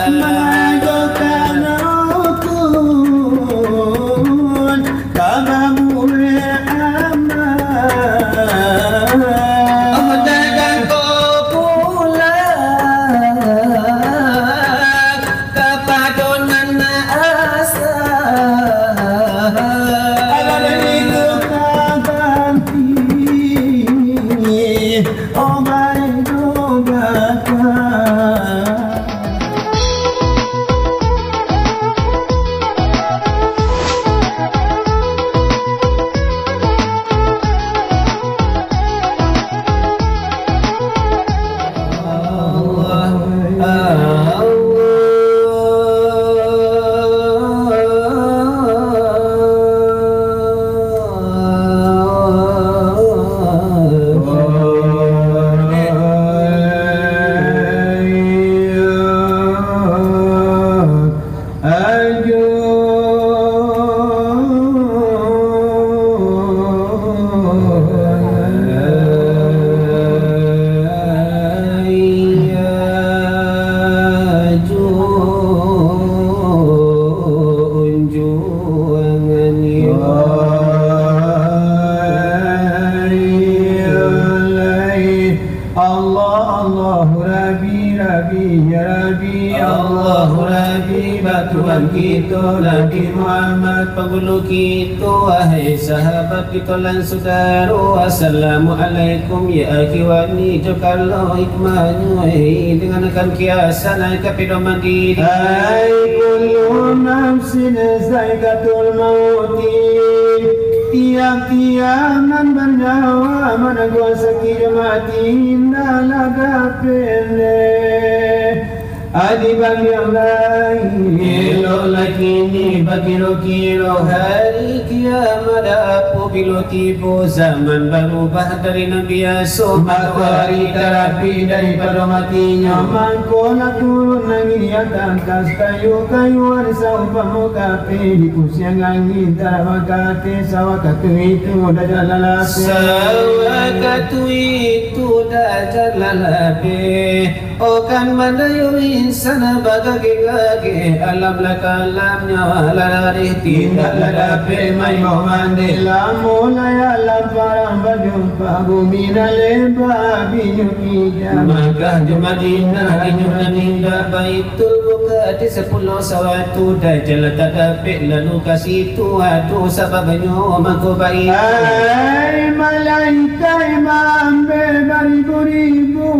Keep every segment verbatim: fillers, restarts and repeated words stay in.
Mangajokan rukun ka mamulai amal. Oh, dan ko pulang kapado nan asa. Alah dari itu ka ganti. Junjuangan iyo. Allah, Allahu Rabbi, Rabbi, ya Rabbi, Allahu Rabbi, bak Tuhan kito, Nabi Muhammad, panggulu kito, wahai sahabat kito lan sudaro, assalamualaikum, ya akhi wani, jo kalau hikmahnyo, eh, dengan akan kiasan, ai kapido mandiri. Ai kullu nafsin zaiqatul mauti, tiap-tiap nan banyawa manangguang sakik jo mati, indak lah dapek leh. Adi baliang lai, eloklah kini bakiro-kiro, hari kiamat apo bilo tibo, zaman barubah dari nan biaso, matoari tarapik daripado matinyo, mangko lah turun angin nan tangkas, kayu-kayuan saumpamo kapeh, dipusiang angin tarak bakateh, sawakatu itu Dajjal lah lapeh. Sawakatu itu Dajjal lah lapeh. Oh, kan mandayo insan bagageh-gageh, alam lah kalam, nyawa lah lareh, indak lah dapek main mandeh. Lamo lai alam parang bajumpa, bumi nan leba abih nyo kidang. Makkah jo Madinah inyo nan indak, Baitul Muqaddas pulo sawakatu, Dajjal lah tadapek lalu ka situ, aduh sababnyo mangko baitu. Ai malaikat maambek baribu-ribu,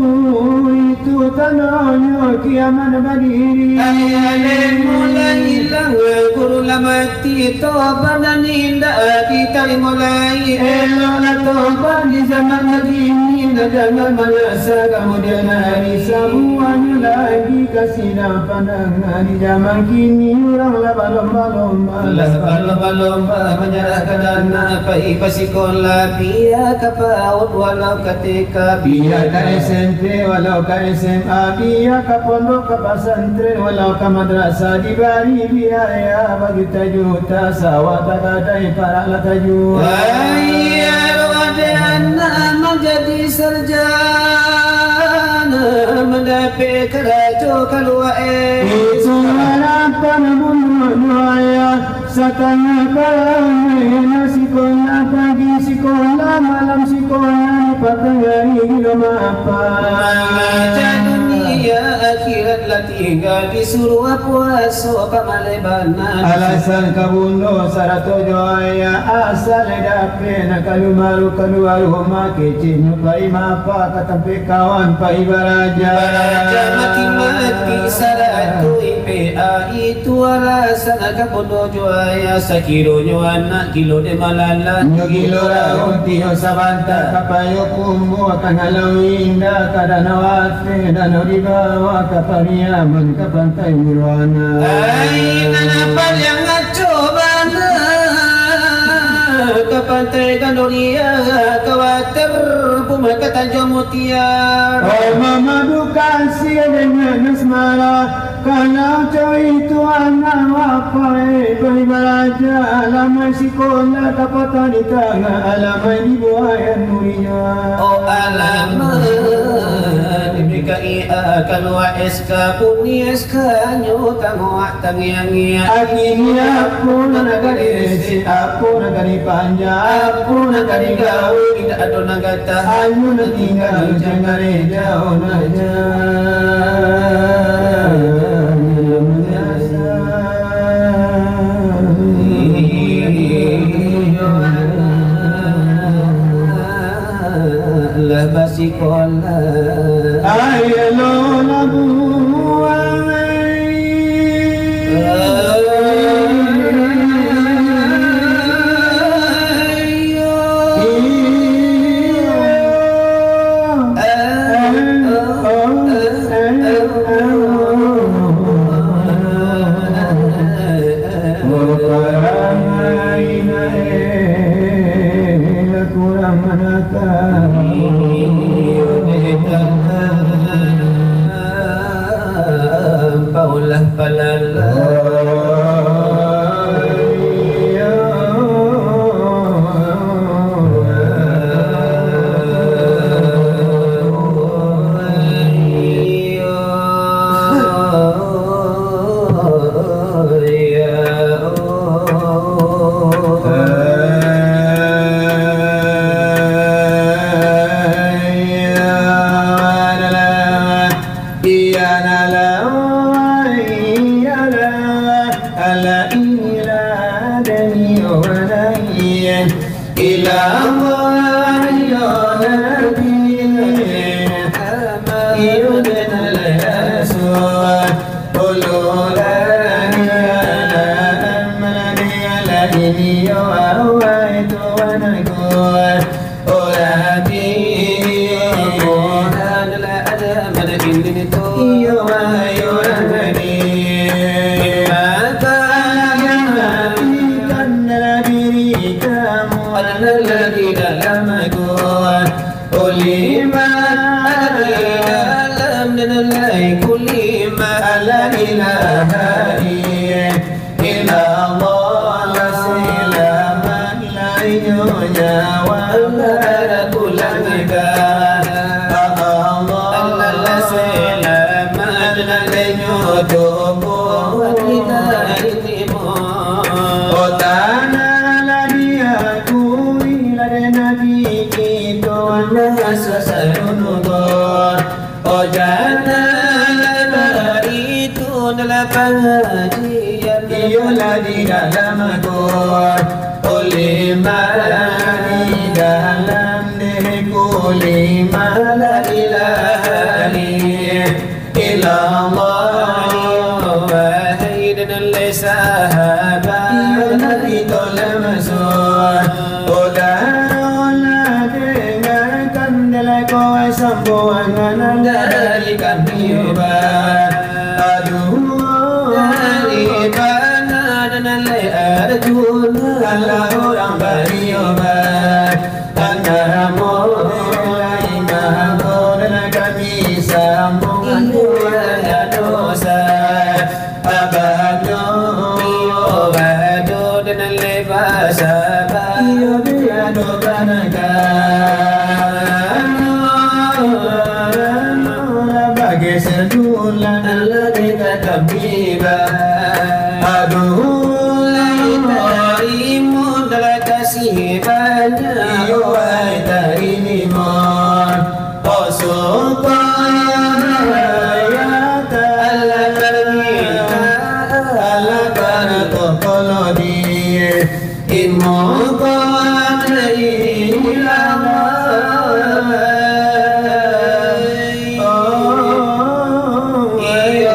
itu tandonyo kiamat badiri. Ai alim mulai ilang, guru lah mati, tobat nan indak ditarimo lai. Eloklah tobat di zaman kini, nan jangan manasa kamudian hari, samuanyo lagi ka sidang pandang. Nah, di zaman kini urang lah balomba-lomba. Lah balomba-lomba manyarahkan anak pai basikolah, bia ka PAUD walau ka T K, bia ka S M P walau ka S M A, bia ka pondok ka pasantren walau ka madrasah, dibari biaya bajuta-juta, sawah tagadai parak lah tajua. Wai, aroh ado anak manjadi sarjana, mandapek karajo kalua, eh. Itu harapan buruak doa, satangah palang, eh, sikolah pagi, sikolah malam, sikolah di patang ari, gilo maapa. Mangaja dunia, akhirat lah tingga, disuruah puaso, pamaleh bana. Alasan ka bundo sarato jo ayah, asal dapek nak kalua, kalua rumah, keceknyo pai maapa, ka tampek kawan pai baraja. Baraja mati-mati sarato I P A, itu alasan ka bundo jo ayah, sakironyo anak gilo dek malalah. Nyo gilo raun tiok sabanta, ka payo kumbua ka ngalau indah, ka danau ateh, danau di bawah, ka Pariaman, ka Pantai Nirwana. Ai, nan paliang ngaco bana, ka Pantai Gandoria, ka Water Puma, ka Tanjuang Mutiara. Oh, mamadu kasih dengan asmara. Kalau cowok itu anak apa, eh, bari baraja, alamai sikolah, tapatah di tangah alamai dibuayan murinyo. Oh, alamai di B K I Kalua S K, bunyi S K-nyo tanguak tangiang-ngiang. Ati ni apo nan ka diisi, apo nan ka dipanjang, apo nan ka digawe, indak ado nan gatah. Hanyo nan tingga jan gareja, oh, nan jan. Lah basikolah. Ayolah buai. Paulah palala. Ulima, ala ilaha illallah, lah selamat lah inyo nyawa, lah pulang ka Allah, lah selamat lah inyo tubuh. Oh, tanah lah diakui lah dek Nabi kito, masa sadonyo ko. Oh, janganlah itu dalam pengajian. Iyolah di dalam ko, ulima di dalam dek ulima la ilaha illallah. Wahai dan oleh sahabat, Nabi tolong masuk. Udara lah dengarkan dalam kau sambuangan dari kami, Pak. Aduh, dari mana dan oleh Arjuna, alah urang bariyo, Pak. Tanamo lai mangko nan kami sambuang, iyo, ado dosa. Abado, iyo, ado nan lai basaba. Iyo, ado banakan. Bageser dulang, lah dek kami, Pak. Aduh, lai tarimo dalam kasih banyak. Iyo, lai tarimo. Oh, supaya Allah permintaan, Allah permintaan di ilmu kau hilang. Oh, iyo.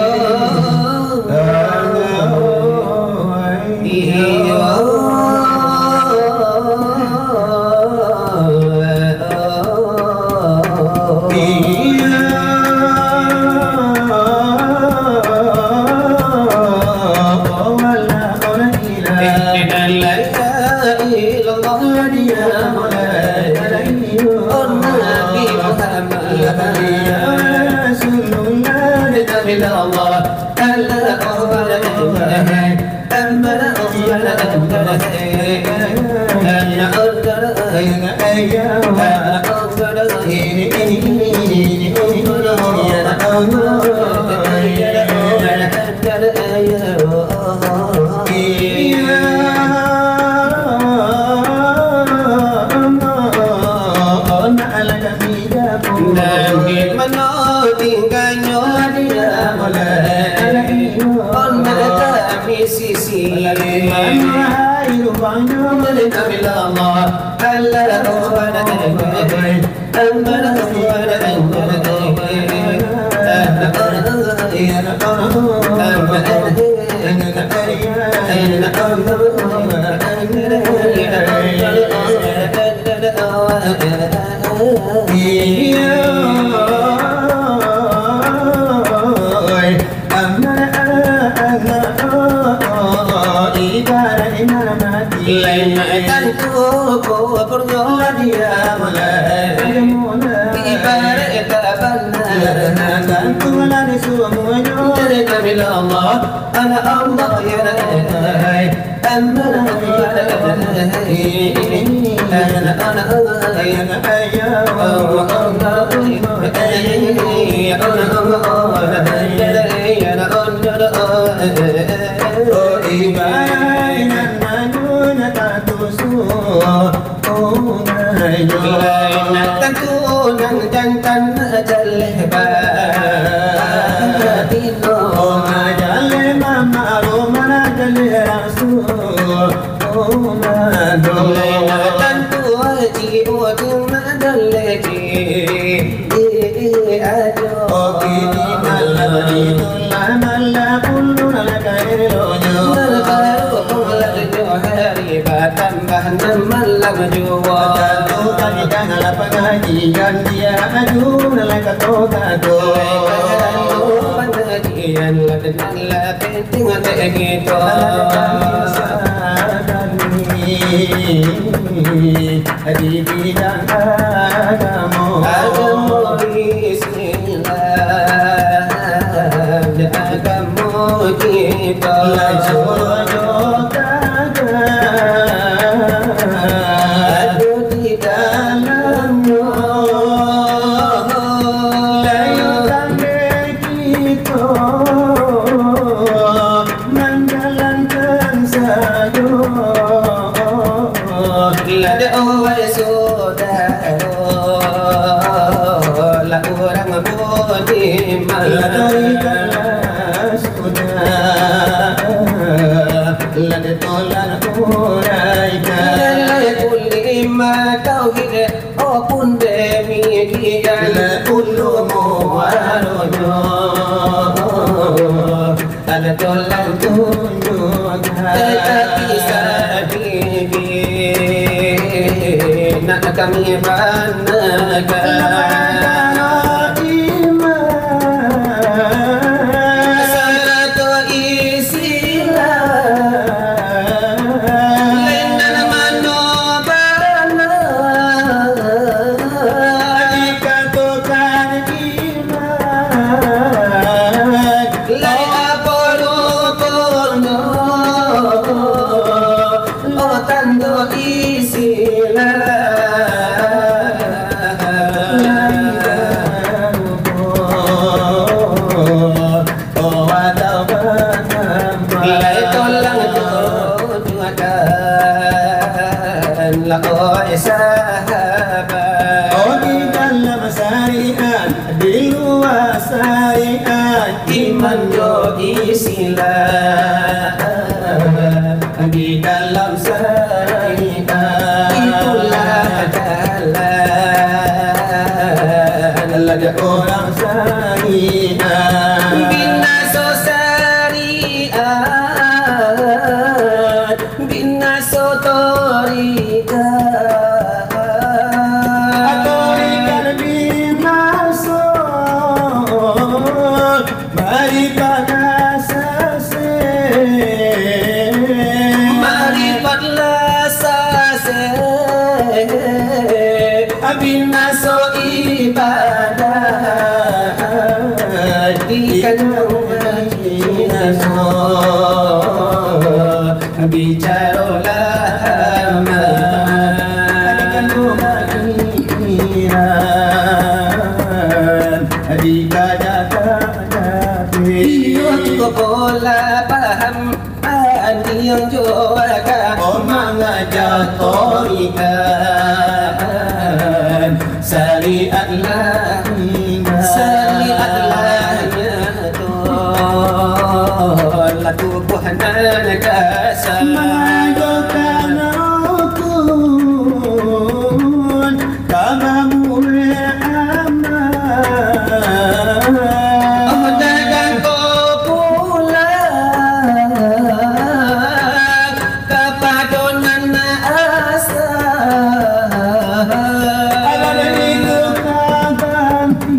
Di mano tingganyo dia mulai? Onda kami sisi. Mereka bilang Allah, Allah, Allah, Allah. Lain tantu kuburnyo dia mulai. Ibarat tabana, tantu lah di sumuanyo. Dari kami Allah, anak Allah ya Rahman. Tantu nan jantan jaleh batino. Jaleh mamaru, mana jaleh rasul. Tantu haji ujung jaleh ji. Ajo. Kini malam itu lah, malam puluh lah kailonyo. Malam baru pulang jo hari, batambah nan malam juo. Tantu kami janganlah pangajian, dia aju lah kato-kato. Pangajian lah nan lah penting dek kito. Di bidang agamo. Agamo Islam, agamo kito. Lajo jo taga. Ado di dalamnyo. Lain kami kito. Manjalankan sajo. Lah dek oai sudaro, lah urang budiman. Lah dari kalas sudah, lah dek tolan uraikan. Lah dek ulama tauhid, oh pun demikian. Lah ulun muaronyo. Ada tolak tunjukkan. Tetapi sadikit nak kami banakan. Iman. Sarato Islam. Lain nan mano bana. Dikatokan Lai apo rukunyo, oh, tando Islam. Lai apo rukunyo, oh, tando Islam. Lai tolang tu Tuhan, lah, oh, sahabat. Oh, di dalam syariat, di lua syariat, iman jo Islam. Di dalam syariat, itulah jalan. Lah dek urang syariat. Binaso syariat, binaso tarikat. Tarikat binaso, marifat lah sasek. Marifat lah sasek. Binaso ibadah, ikan binaso. Bicaro lama, dikandung pikiran, dikajakan Pola paham andiang jo aka mangaja torikat syariat lah, syariat lah nyato. Laku buah nan kasa mangajokan rukun. Ka babuek amal. Oh, dagang ko pulang kapado nan asa. Alah dari itu ka ganti.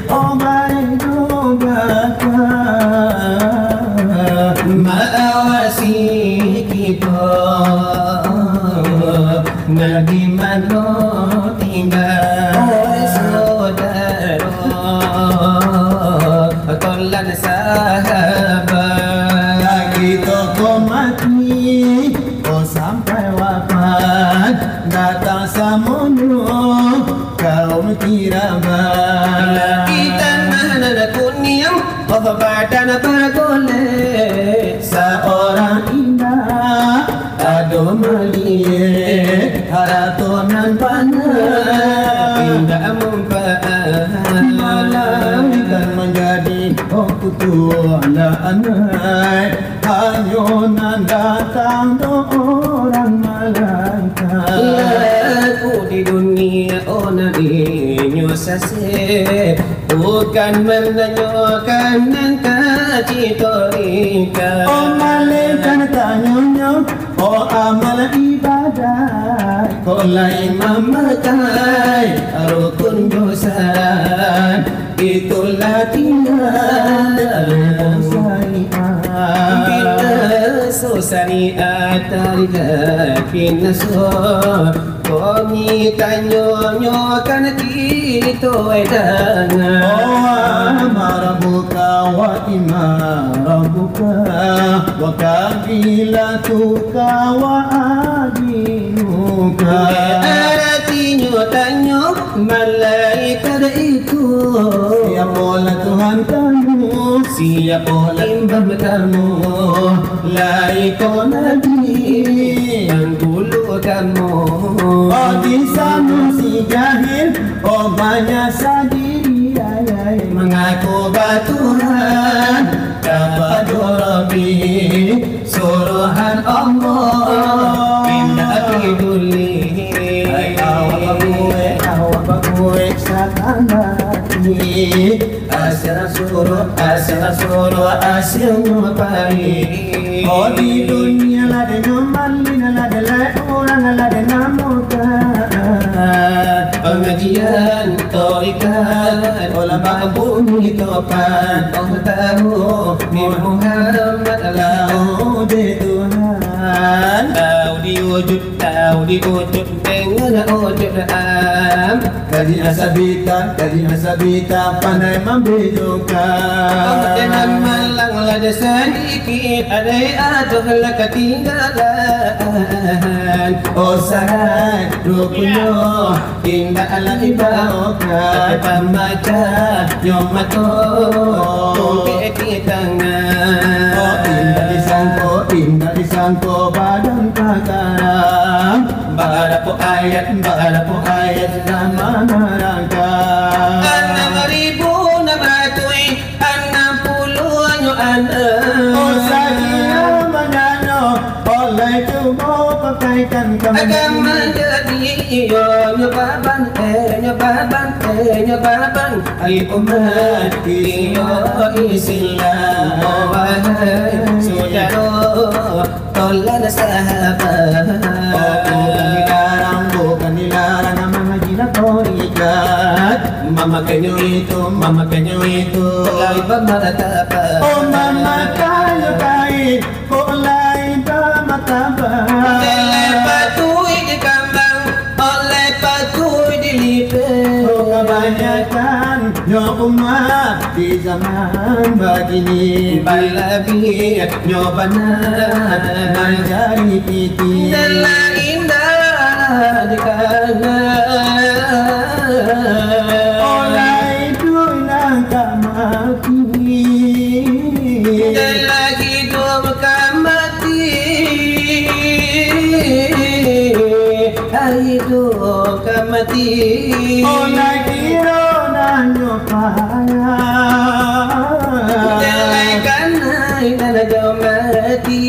Obai jo baka maawasi kito, nan di mano tingga, oi sodaro, tolan sahabat. Kito ko mati, ko sampai wafat, datang samono kaum kirabat. Di tanah nan kuniang, oh, badan bagolek. Saorang indak ado maliek, harato nan banyak indak manfaat. Malaikat manjadi, oh, kutulah anak. Hanyo nan datang tu urang malaikat. Laku di dunia, oh, nan inyo sasek, bukan mananyokan nan kaji torikat. Oh, malaikat tanyonyo, oh, amal ibadat, kok lai mamakai rukun jo syarat. Itulah tiang dari syariat. Binaso syariat, tarilah binaso. Kami tanyonyokan kito danga. Oh, amara buka wa imara buka, wa kabila tuka wa adinuka. Aratinyo tanyo malaikat itu. Siapolah Tuhan kamu? Siapolah imam kamu? Lai ko Nabi, panggulu kamu. Oh, di sano si jahil, oh, banyak sadiri, ai, ai. Mangaku batuhan kapado Rabbi. Suruhan Allah, indak peduli. Hai, awak babuek, awak babuek satangah ni. Asia suruh, asia suruh, asia nyo pari. Oh, di dunia lah den nyo malin, lah den lai urang, lah den namokan. Pangajian torikat, ulama bumi topan. Oh, tahu, ni Muhammad lah ode Tuhan. Tahu di wujud, tahu di wujud, dengan wujud am. Kaji asabita, kaji asabita, pandai mambedokan. Oh, dengan malang lah sadikit, adai atuh lah katinggalan. Oh, sahat rukunyo. Indak lah dibaokan, pamacah nyo mato, tumpek di tangan. Oh, indak disangko, indak disangko badan takaram. Barapo ayat, barapo ayat nan manarangkan. Anam ribu nan ratuih, anam puluah nyo anam. Oh, sadia manano, oleh tu mau pakaikan kami. Akan manjadi iyo nyo baban, eh, nyo baban, eh, nyo baban. Ai umat iyo Islam, oh, wahai sudaro. Tolan sahabat. Oh, bukan dilarang, bukan dilarang, mamakai torikat. Mamakainnyo itu, mamakainnyo itu. Lai bamartabat. Oh, mamakainnyo baik, kok lai bamartabat. Lai patuik dikambang, oh, lai patuik dilipek. Oh, kabanyakan nyo umat di zaman bakini, balabiah nyo bana manjadi piti. Nan lah indak dikana. Oh, lah iduik nan ka mati. Iduik ka mati. Oh, nak kiro nanyo payah. Jalai kanai nan jo mati.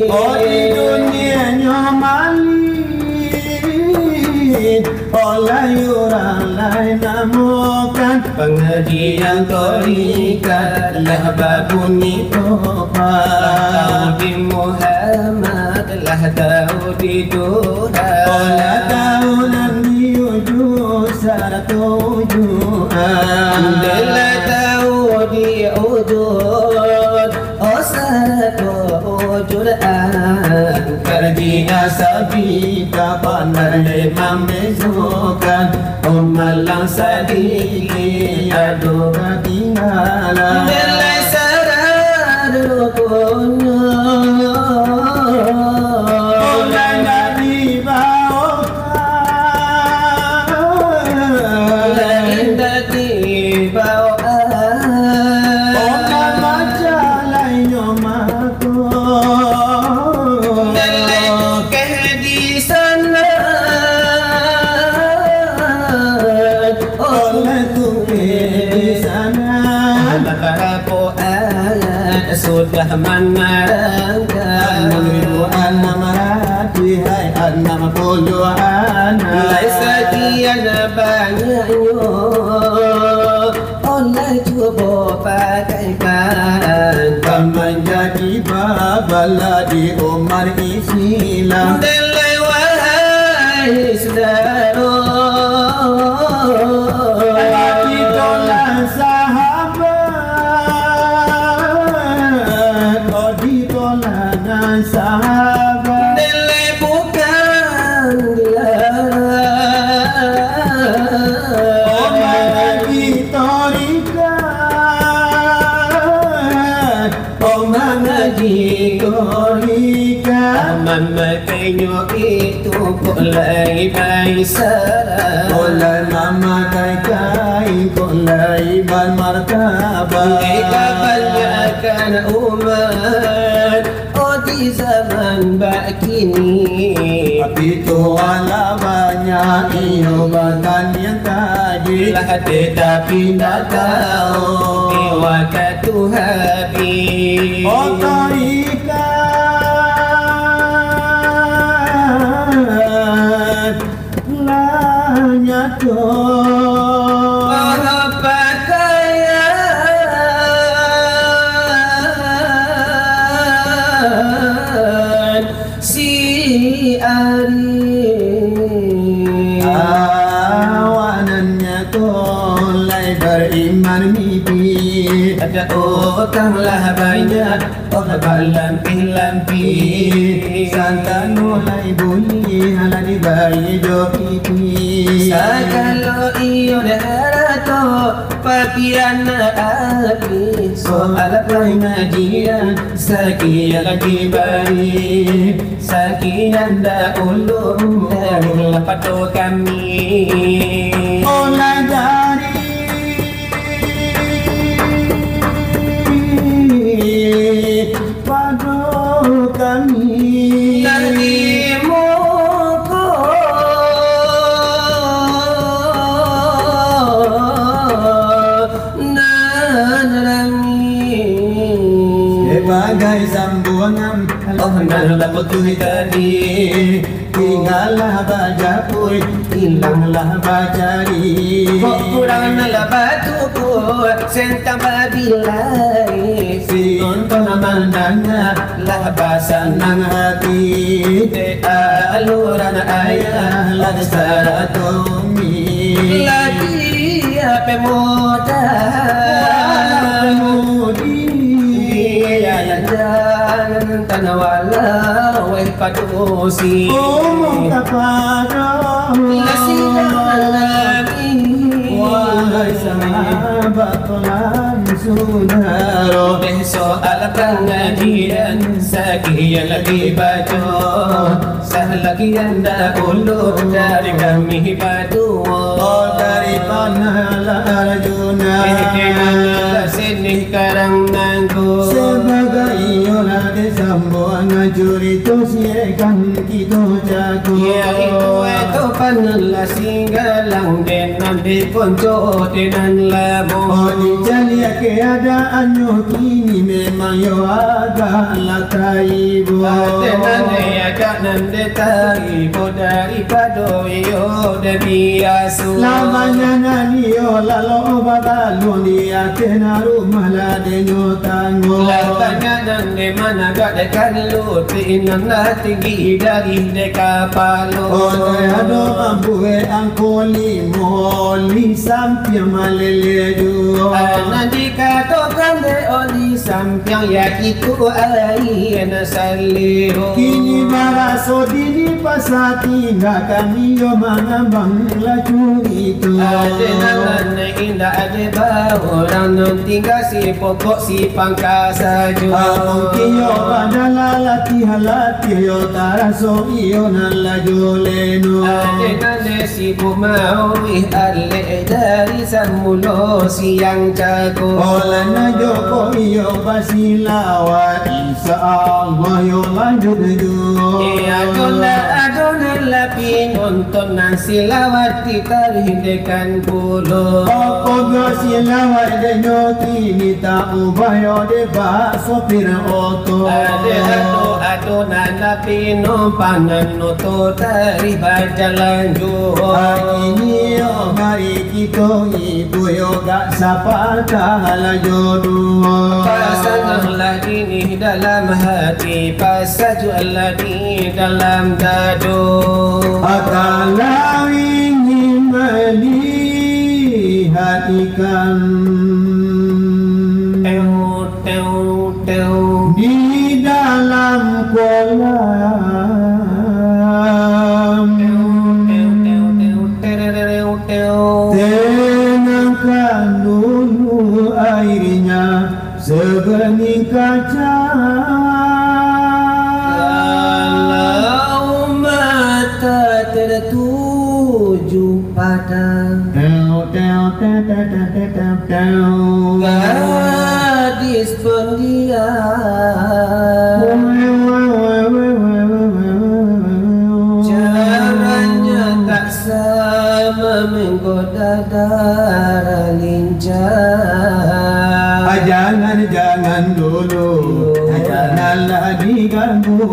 Oh, di dunia nyo mali. Oh, lai urang lai namokan. Pangajian tarikat lah babunyi toba. Lah tahu di Muhammad, lah tahu di Tuhan. Oh, lah tahu nan di ujung satujuan. Lah tahu di ujung Oh, satujuan. Karji asabi ka pandai mambesokan. Oh, malang sadikik ado katinggalan. Belai sarar rukunyo. Oh, nan di bawah. Lai indak di bawah. Oh, nan macam lainyo mako. Nan lai tukeh di sana. Oh, nan tukeh di sana. Babarapo ayat sudah manarangkan. Anam ribu anam ratuih hai anam puluah anam. Lai sakian banyaknyo, oh, lai cubo pakaikan. Ka manjadi babala di umat Islam. Belai wahai sudaro. Kito lah sahabat, oh, kito lah nan sahabat. Belai bukan dilarang. Oh, mangaji tarikat. Oh, mangaji tarikat. Mamakainyo itu kok lai baisaran. Oh, lai mamakai kain kok lai bamartabat. Di kabanyakan umat, oh, di zaman bakini. Tapi tu alah banyak iyo bataniang tadi. Lah tetapi ndak tahu di wakatu habis. Oh, tarikat lah nyato. Pakaian si ari. Awanannya ko lai bariman mipi. Ada utang lah banyak, oh, balampih-lampih. Santano lai buliah, lah dibayar jo pipi. Sagalo iyo harato, pakian abih. Soal pangajian, sakian lagi bari. Sakian dahulu, dahulu lah pado kami. Olah dari pado kami. Dari moko nan rami. Sebagai sambuangan, oh, nan lah putuih tadi. Tinggalah bajapui, ilanglah bacari. Kok kurang lah batuku, sentang babilai. Si untuak mandanga, lah basanang hati. Dek aluran ayah, lah sarato mi. Lah tiap pemuda. Walau pemudi. Di jalan tanah walau, weh, padusi. Umur kapado. Lah sidang lagi. Wahai sahabat, tuan sudaro. Deh soal pangajian, sakian lagi baco. Salakian dahulu dari kami baduo. Oh, dari Panah Arjuna. Eh, di mana sini karang nangku. Sebagai iyo lah disambuangan Curito siyekan kito jago. Iyo, iko eto pananlah singgalang, denan dikonco denan lamo. Oh, dicaliak keadaannyo kini memang yo agak lah taibo. Denan agak nan detaibo daripado iyo de biaso. Lah banyak nan iyo lalok babalun di ateh nan rumah lah denyo tanggo. Lah banyak nan Deman agak dekan lutik nan lah tinggi dari dek kapalo. Otai ado mambuek angko limo, oli sampiang malele juo. Nan dikatokan dek oli sampiang, yaitu aia nan salero. Kini baraso di pasa tingga kami yo mangambang laju itu. Ade nan indak ade ba urang nan tingga si pokok si pangka sajo. Mungkin yo badalah latiah-latiah yo taraso iyo nan laju leno. Ade nan sibuk mauih alek dari samulo siang jago. Olah nan joko iyo basilawat, insya Allah yo lanjut juo. Iyo, ado nan, ado nan lah pinonton nan silawat ditaruih dekan pulo. Apo ga silawat denyo kini tak ubah yo dek bak sopir oto. Ade ado, ado nan lah pinumpak nan oto taruih bajalan juo. Kini yo mari kito ibo yo gak sapatah lah jo duo. Pasanganlah ini dalam hati, pasajuaklah di dalam dado. Kalau ingin melihat ikan Teu, teu, teu. Di dalam kolam. Teu, teu, teu, teu, teu, teu, teu. Tenangkan dulu airnya sebening kaca. Kalau mata tertuju pada Teu, teu, teu, teu, teu, teu, teu, teu. Gadis pendiam. Caranya tak sama menggoda dara lincah. Ah, jangan, jangan dulu, janganlah diganggu.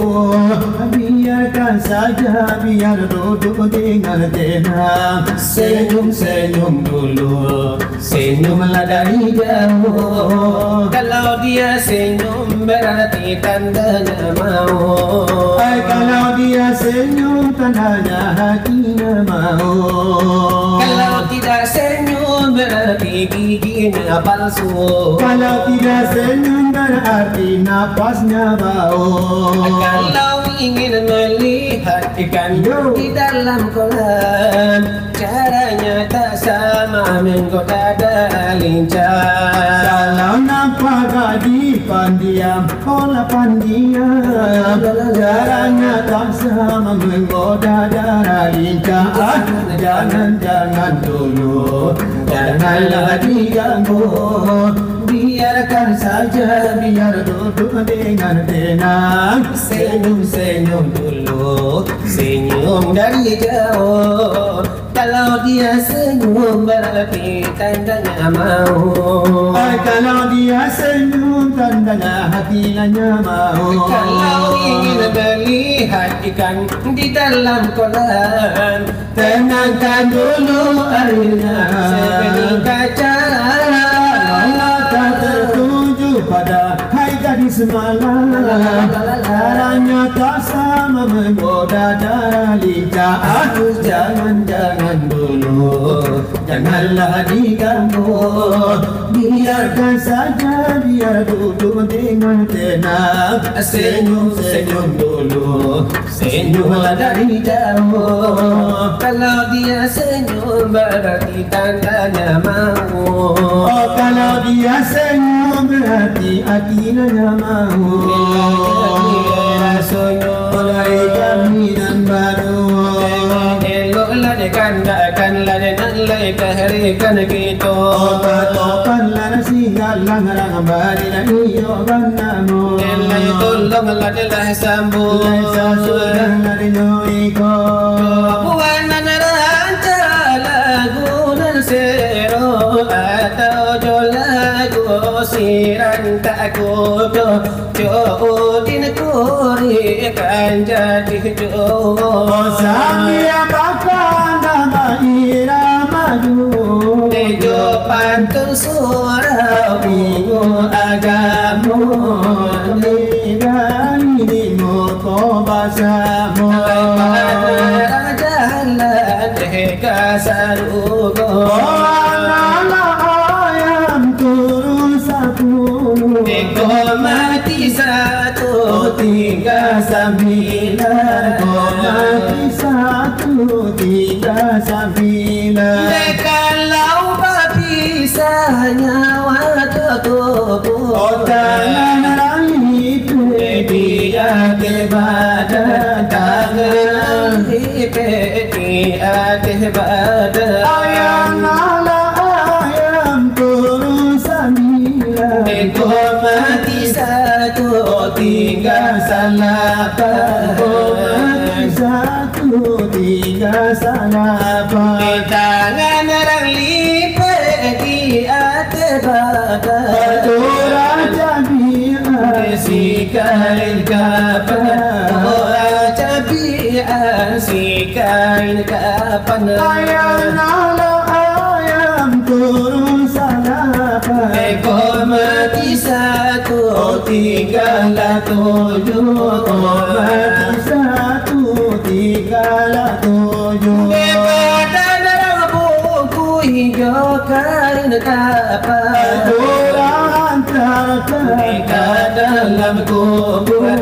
Biarkan saja, biar duduk dengan tenang. Senyum-senyum dulu, senyumlah dari jauh. Kalau dia senyum, berarti tandanya mau. Ai, kalau dia senyum, tandanya hatinya mau. Kalau tidak senyum, berarti giginya palsu. Kalau tidak senyum, berarti napasnya bau. Kalau ingin melihat ikan Yo. di dalam kolam, caranya tak sama menggoda dara lincah. Kalau nampak gadis pendiam, olah pendiam, caranya tak sama menggoda dara lincah. Ah, jangan, jangan dulu, janganlah diganggu. Biarkan saja, biar duduk dengan tenang. Senyum-senyum dulu, senyum dari jauh. Kalau dia senyum, berarti tandanya mau. Ai, kalau dia senyum, tandanya hatinya mau. Kalau ingin melihat ikan di dalam kolam, tenangkan dulu airnya sebening kaca. Kalau tak tertuju pada hai gadis malam, caranya tak sama menggoda dara lincah. Aduh, jangan, jangan dulu, janganlah diganggu. Biarkan saja, biar duduk dengan tenang. Senyum, senyum dulu, senyumlah dari jauh. Kalau dia senyum, berarti tandanya mau. Oh, kalau dia senyum, berarti hatinya mau. Rasonyo mulai kami nan baru. Eloklah dikandakkanlah nan lai kaharikan kito. Oh, patokanlah nasi Galang rang bari nan iyo banamo. Elai tolonglah dilah sambuik. Lai sasudah nan inyo iko. Buanan rancak lagu nan sero atau jo lagu siran tak kudo. Jo Udin Kuri kan jadi juo. Oh, sambiang bakanda bairama juo. Di jo pantun surau ilmu agamo. Di dari di muko basamo. Pada jalan dek ka sarugo. Oh, anak ayam turun sapuluh. Iko mati satu, tingga sambilan. Iko mati satu, tingga sambilan. Dek kalau bapisah nyawa tutup. Oh, tangan rang lipek di ateh badan, tangan rang lipek di ateh badan. Ayam alah ayam turun sambilan. Iko mati satu, tingga salapan. Iko mati satu, tingga salapan. Di tangan rang lipek di ateh badan. Urang cabiak sikain kapan. Urang cabiak sikain kapan. Ayam alah ayam turun salapan. Iko mati satu, tinggalah tujuh. Iko mati satu, tinggalah tujuh. Di badan rang bungkuih jo kain kapan. Urang antarkan ka dalam kubua.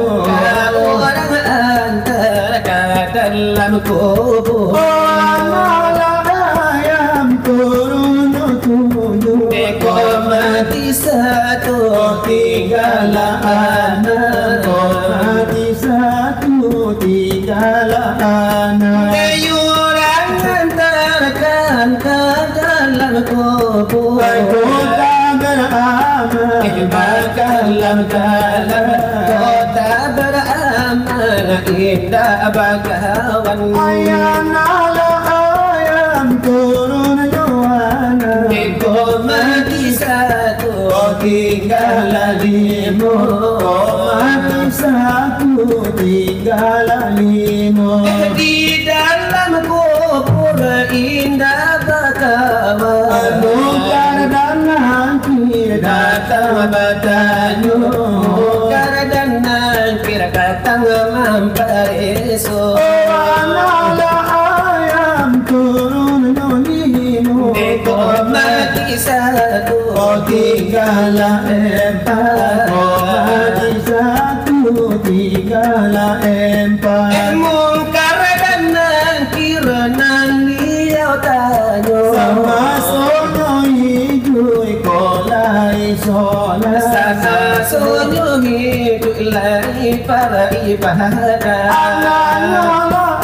Urang antarkan dalam kubua. Oh, anak ayam turun tujuh. Iko mati satu, tinggalah anak. Iko mati satu, tinggalah anak. Urang antarkan ka dalam kubua. Kota baramal, bakalam kalam. Kota baramal, indak bakawan. Ayam alah ayam turun nyawana. Iko mati satu, tinggalah limo. Iko mati satu, tinggalah limo. Di dalam kubur indak bakawan. Anu karadan nangkir datang batanyo. Karadan nangkir datang mampareso. Oh, anak alah ayam turun nyo limo. Iko mati satu, tinggalah empat. Iko mati satu, tinggalah empat. Mungkar dan Nangkir nan liau tanyo. Samasonyo iduik ko lai solat. Samasonyo iduik lai baribadah. Anak alah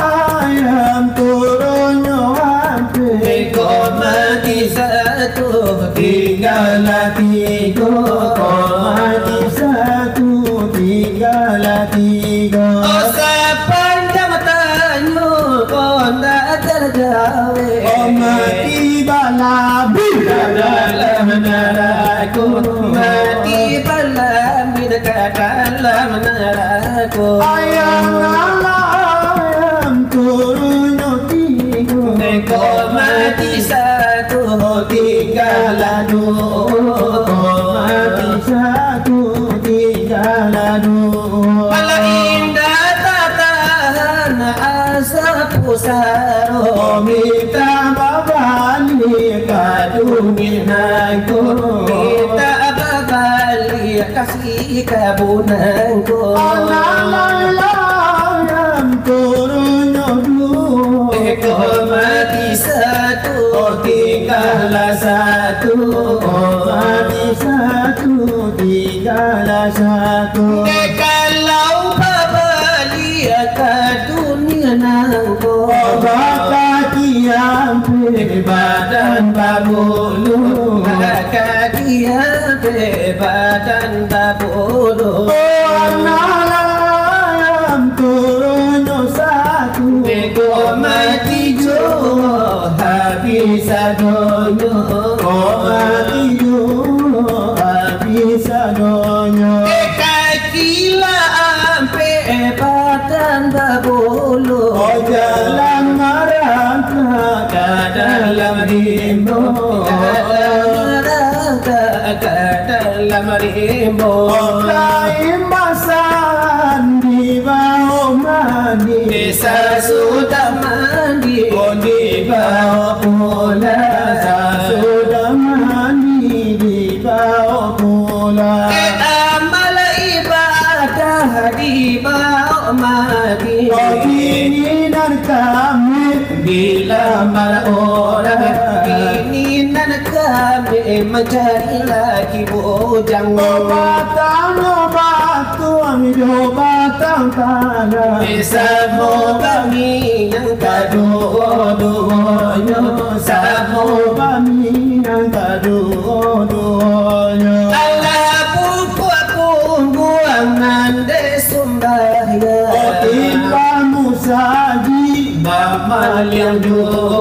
ayam turunnyo ampek. Iko mati satu, tinggalah tigo. Iko mati satu, tinggalah tigo. Oh, sapanjang tanyo ko ndak tajawek. Oh, mati balabih ka dalam narako. Mati balabih ka dalam narako. Ayam alah ayam turunnyo tigo. Iko mati satu, tinggalah duo. Iko mati satu, tinggalah duo. Alah indak tatahan asa pusaro. Mintak babaliak ka dunia nangko. Mintak babaliak ka si kabun nangko. Alah alah ayam turunnyo duo. Iko mati satu, tinggalah satu. Iko mati satu, tinggalah satu. Kalau babaliak ka dunia nangko. Bakaki ampek badan babulu. Bakaki ampek Badan babulu. Oh, anak lam turunnyo satu. Iko mati juo, habis sadonyo. Oh, mati juo, habis sadonyo. Eh, kaki lah ampek, badan babulu. Oh, jalan marangkak ka dalam rimbo. Ka dalam marangkak ka dalam rimbo. Oh, lain basandi bao mandi. Sasudah mandi, oh, dibao pulang. Sasudah mandi, dibao pulang. Eh, amal ibadah dibao mandi. Oh, kini nan kami dilamar urang. Kini nan kami mancari laki bujang. Oh, batang batuang jo batang tanah. Eh, samo kami nan kaduo-duonyo. Samo kami nan kaduo-duonyo. Alah, pupuk pungguang nan disumbayang. Oh, timpang musajik bamaliang juo.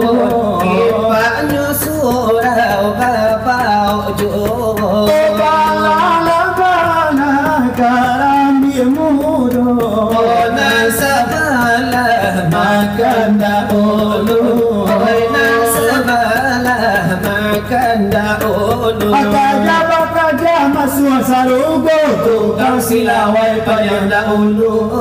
Timpaknyo surau babaok juo. Oh, bala-bala karambia mudo. Oh, nan sabalah makan dahulu. Oh, nan sabalah makan dahulu. Bakaja-bakaja masuak sarugo, tukang silawai paliang dahulu. Oh.